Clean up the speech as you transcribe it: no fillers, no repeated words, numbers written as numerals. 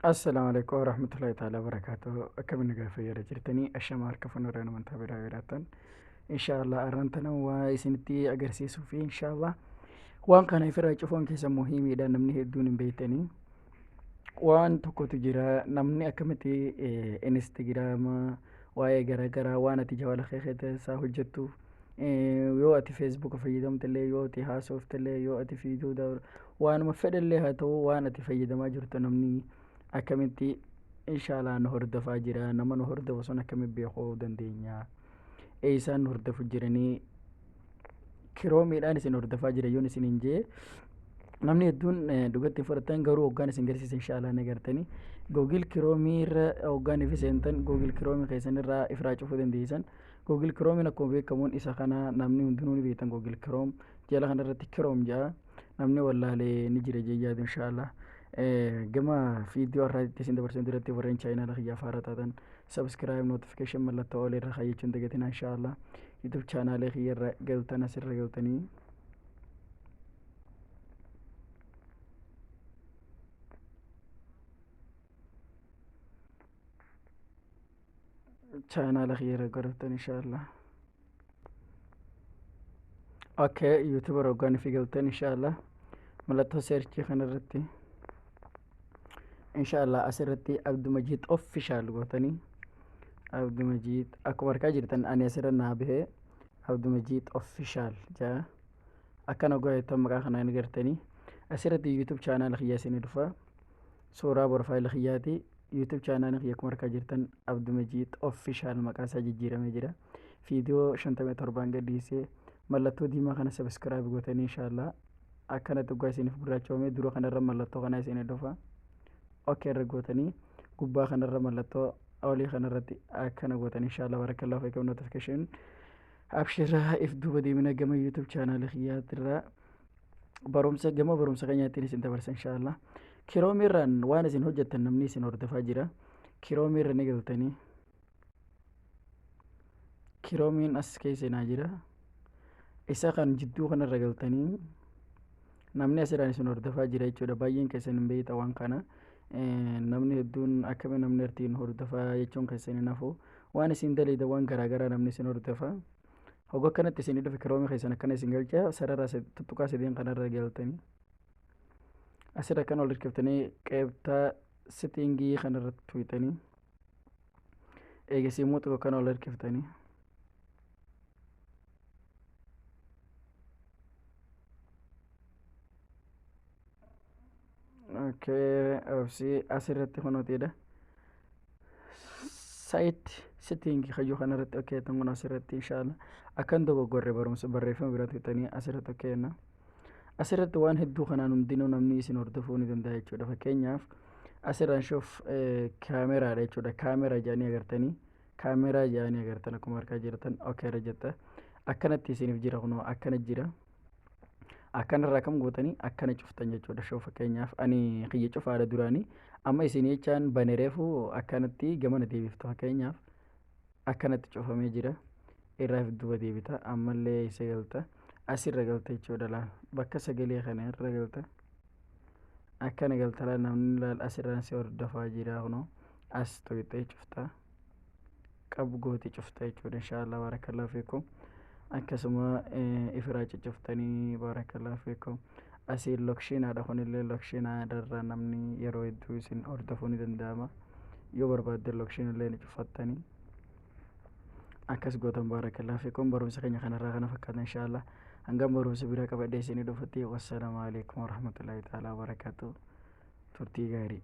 Assalaamu alaikum warahmatullahi ta'ala wabarakaatuh. Akkamiin nagaa fayyaadha jirtanii? Ashama harka funuuraan amantaa biraa jiraattan. Inshaallah arran tana waa isinitti agarsiisuu fi inshaallah waan kana ifirraa cufuun keessa muhiimiidha, namni hedduun hin beektanii. Waan tokkotu jira, namni akkamitti Instagiraama waa'ee garaagaraa waan ati jawala kee keessaa hojjettu, yoo ati Feesbuuka fayyadamtellee, yoo ati haasoftellee, yoo ati fiiduu waanuma fedhellee haa ta'u, waan ati fayyadamaa jirtu namni akkamitti inshaallah nu hordofaa jira, nama nu hordofu sun akkamitti beekuu dandeenya, eessaan nu hordofu jiranii, Chromeiidhaan isin hordofaa jira yoon isin hin jee namni hedduun dhugatti fudhatan, garuu hoggaan isin garsiisa inshaallah ni gartanii. Google Chromeii irra hoggaan ifi seentan, Google Chromeii keessan irraa ifraa cufuu dandeessan. Google Chromeiin akkuma beekamuun isa kana namni hundinuu ni beektan. Google Chrome jala kanarratti Chrome jedha, namni wallaalee ni jira jee yaadu inshaallah. Gama viidiyoo har'aatti isin dabarsuun duratti, warreen channela kiyyaa faara taatan subscribe, notification mallattoo ol irra kaayyachuun dagatina. Inshaallah YouTube channelee kiyya irra galtan, asirra galtanii channela kiyya irra godhatan inshaallah. Okay, YouTuber hoggaan fi galtan inshaallah mallattoo searchii kanarratti inshaallah asirratti Abdumajiid Official gootanii, Abdumajiid akkuma argaa jirtan ani asirra naa bahee Abdumajiid Official jaa. Akkana goottan maqaa kanaan gartanii asirratti YouTube channela kiyya isinii dhufa. Suuraa profile kiyyaati. YouTube channelii kiyya akkuma argaa jirtan Abdumajiid Official maqaa isaa jijjiiramee jira. Viidiyoo 57n gadhiisee, mallattoo diimaa kana subscribe gootanii inshaallah akkanatti dhugaa isiniif gurraachoomee dura kanarra mallattoo kanaa isinii dhufa. Okay irra gootanii gubbaa kanarra mallattoo olii kanarratti akkana gootan inshaallah. Barakallahu fiikum. Notification abshiraa if duuba deemina gama YouTube channelii kiyyaatirraa barumsa, gama barumsa keenyaattiin isin dabarsa inshaallah. Chromeiirraan waan isin hojjettan namni isin hordofaa jira. Chromeiirra ni galtanii, Chromeiin as keessa naa jira, isa kan jidduu kanarra galtanii namni asirraan isin hordofaa jira jechuudha. Baay'een keessan hin beekta waan kana. Namni hedduun akkami namni artiin hordofaa jechuun keessan hin hafu. Waan isin daleeda waan garaagaraa namni isin hordofa. Hogga akkanatti isin dhufe, Chromeii keessan akkana isin galcha, sarara tuttuqaa sadeen kanarra galtanii asirra kan ol hirkiftanii qeebtaa settingii kanarratti tuqxanii, eegasii immoo xiqqoo kana ol hirkiftanii, okay, obsi, asirratti kunuutiidha site setting kayyuu kanarratti okay tan kun asirratti inshallah akkan dogoggorre barumsa barreeffama bira tuqxanii asirratti okay jenna. Asirratti waan hedduu kanaan hundinuu namni isin hordofuu ni danda'a jechuudha. Fakkeenyaaf asirraan shoof kaameraadha jechuudha. Kaameraa jedhanii agartanii, kaameraa jedhanii agartan, akkuma argaa jirtan okay irra jetta. Akkanatti isiniif jira, kunoo akkana jira. Akkanarraa kam gootanii akkana cuftan jechuudha. Show fakkeenyaaf ani kiyya cufaadha duraanii, amma isin jechaan bane reefu akkanatti gamana deebiftu. Fakkeenyaaf akkanatti cufamee jira, irraa duuba deebita, ammallee isa galta, asirra galta jechuudha. Laal, bakka sagalee kana irra galta, akkana galta. Laal, namni laal asirraan si hordofaa jira, kunoo as tuqxee cufta, qabu gooti cufta jechuudha inshaallah. Barakallahu fiikum. Akkasuma ifiraa cucuftanii. Barakallahu fiikum. Asiin locationaadha, kunillee locationaadharra namni yeroo hedduu isin hordofuu ni danda'ama. Yoo barbaadde locationallee ni cufattanii akkas gootan. Barakallahu fiikum. Barumsa keenya kanarraa kana fakkaata inshaallah. Hangam barumsa biraa qabadhee isinii dhufutti, wassalaamu alaikum warahmatullahi ta'ala wabarakaatu. Turtii gaarii.